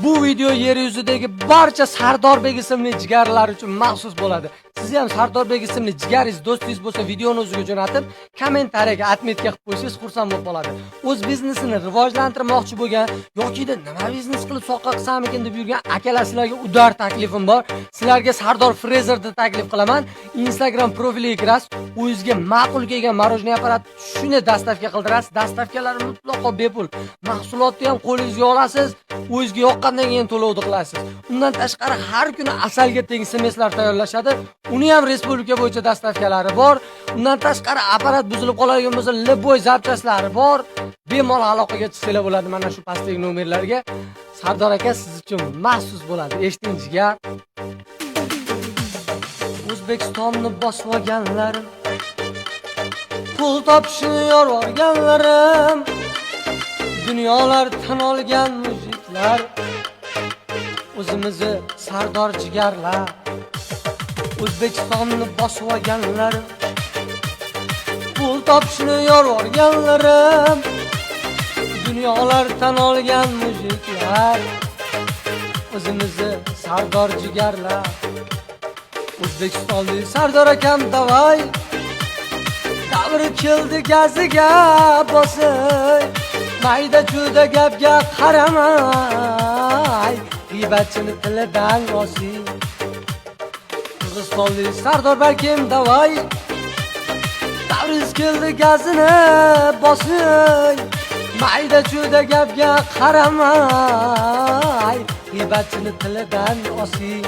Bu video yer yuzidagi barcha Sardorbek ismli jigarlar uchun maxsus bo'ladi. Siz ham Sardorbek ismli jigaringiz, do'stingiz bo'lsa, videoni o'ziga jo'natib, kommentariyaga отметка qilib qo'ysangiz, xursand bo'lib qoladi. O'z biznesini rivojlantirmoqchi bo'lgan yokida nima biznes qilib soqqa qilsamikin deb yurgan akalar, sizlarga удар taklifim bor. Sizlarga Sardor Frezerni taklif qilaman. Instagram profiliga kirasiz, o'zingizga ma'qul kelgan мороженое apparat shuni доставка qildirasiz. Доставка lari mutlaqo bepul. Mahsulotni ham qo'lingizga olasiz, o'zingizga yoqqandan keyin to'lovni qilasiz. Undan tashqari har kuni asalga teng смесь lar tayyorlashadi. Uni ham respublika bo'yicha доставка lari bor. Undan tashqari apparat buzilib qoladigan bo'lsa, любой запчасть lari bor. Bemalol aloqaga chiqsanglar bo'ladi mana shu pastdagi nomerlarga. Sardor aka siz uchun maxsus bo'ladi. Eshiting, jigar. O'zbekistonni bosib olganlarim, pul topishni yorvorganlarim, dunyolar tan olgan мужик lar, o'zimizni Sardor jigarlar. O'zbekistonni bosib olganlarim, pul topishni yorvorganlarim, dunyolar tan olgan мужик lar, o'zimizni Sardor jigarlar. O'zbekistonlik Sardor akam, давай, davri keldi, gaziga bosay. Mayda chuyda gapga qaramay, g'iybatchini tilidan osing. Qirg'izistonlik Sardor Barkim, давай, davringiz keldi, gazini bosing. Mayda chuyda gapga qaramay, g'iybatchini tilidan osing.